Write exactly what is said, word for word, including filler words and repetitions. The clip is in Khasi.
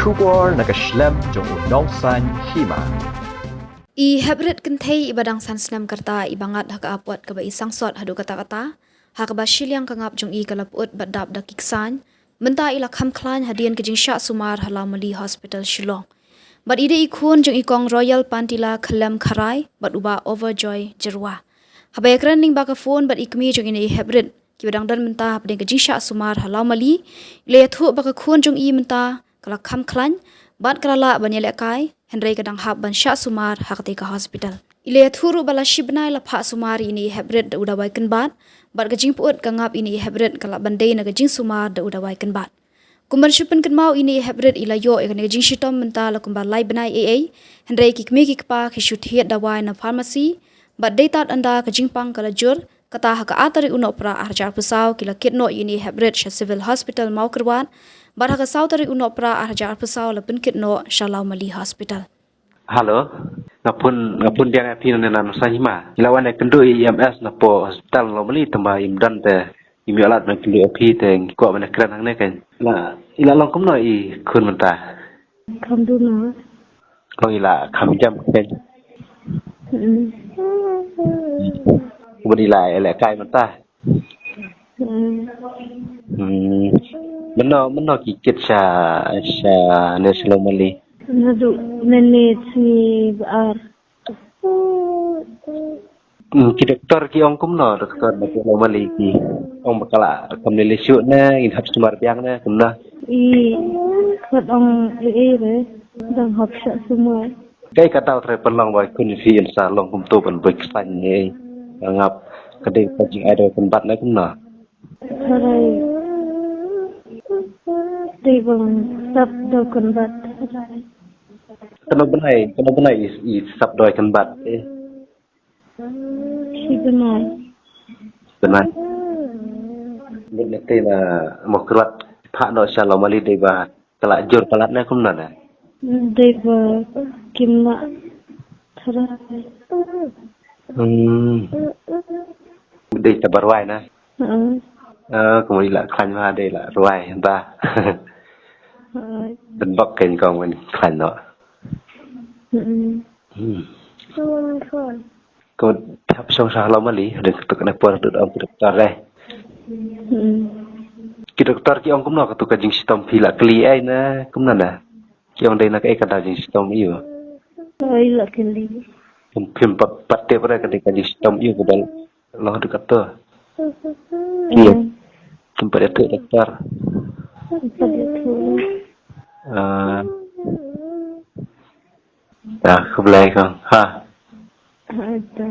Khubor na ka shlem jong u Nongsaiñ Hima. I Heprit Kynthei iba dang san snem ka rta iba ngat ha ka apot kaba i sangsot haduh katta katta, ha kaba shiliang ka ngap jong i ka la pyut bad dap da ki ksaiñ, mynta i la kham khlaiñ hadien ka jingshah sumar ha Lawmali Hospital Shillong. Bad i dei i khun jong i Kong Royal Pantila Khyllem Kharai bad u Bah Overjoy Jyrwa. Haba ïakren lyngba ka phone bad i kmie jong ine i Heprit, kiba dang don mynta hapdeng ka jingshah sumar ha Lawmali, i la ïathuh ba ka khun jong i mynta ka la kham khlaiñ bad ka la lah ban ïalehkai, hynrei ka dang hap ban shah sumar ha katei ka hospital. I la ïathuh ruh ba la shi bnai la phah sumar ïa ine i Heprit da u dawai kynbat, bad ka jingpyut ka ngap ine i Heprit ka lah ban dei na ka jingsumar da u dawai kynbat. Kumban shu pynkynmaw, ine i Heprit i la ïoh ïa kane ka jingshitom mynta la kumba lai bnai ei ei, hynrei ki kmie ki kpa ki shu thied dawai na pharmacy, bad dei tad ynda ka jingpang ka la jur, kata ha ka ar tarik u Nohprah ar hajar arphew saw ki la kit noh ïa ine i Heprit sha Civil Hospital Mawkyrwat, bad ha ka saw tarik u Nohprah ar hajar arphew saw la pynkit noh sha Lawmali Hospital. Hello. Nga phone, nga phone biang ïa phi na, na, na Nongsaiñ Hima. I la wan ïakynduh ïa i M S na poh hospital Lawmali, tangba im don te, im ïoh lad ban kynduh ïa phi te, ngi kwah ban ïakren hangne kan. La, i la long kumno i khun mynta? Kham duna. Long i la kham jam kan. Mm. Kumno i la, i la kai mynta? Mm. Hmm. Mynno, mynno ki kit sha, sha ne sha Lawmali? Naduh mynne sngi ba ar. Hmm, ki doktor ki ong kumno, doktor na ki Lawmali ki ong ba ka la kam lei lei shuh ne, ngin hap sumar biang ne, kumno? I, kat ong i i re, dang hap shah sumar. Kaei ka daw trai pynlong ba khun phi yn sa long kumto ban boi ksaiñ ne, ngap ka dei ka jingaidaw kynbat ne kumno? Trai dei ban sap daw kynbat. Kano bnai, kano bnai i, i sap daw kynbat eh? Shi bnai. Bnai. Mut na te na Mawkyrwat phah noh sha Lawmali dei ba ka la jur palat ne kumno ne? Dei ba kim lah tharai. Hmm. Dei ta ba rwai na? Heeh. Ah, kumno i la khlaiñ ba dei la rwai ba. Heeh. Dan bok kein kong wen khlaiñ noh. Heeh. Hmm. Ko thap shong sha Lawmali, dei ka tuk ne por dut ong ki doktor eh. Hmm. Ki doktor ki ong kumno ka tuk ka jingshitom phi la kylli ei ne kumno ne? Ki ong dei na kaei ka daw jingshitom ïa u? Ei la kylli. Phim, phim pat, pat tip re ka dei ka jingshitom ïa u ka dal long dut kato. Ki. Hmm. Phim pat ïathuh doktor. Phim pat ïathuh. Ah. Ah, khublei kong. Ha. Ada.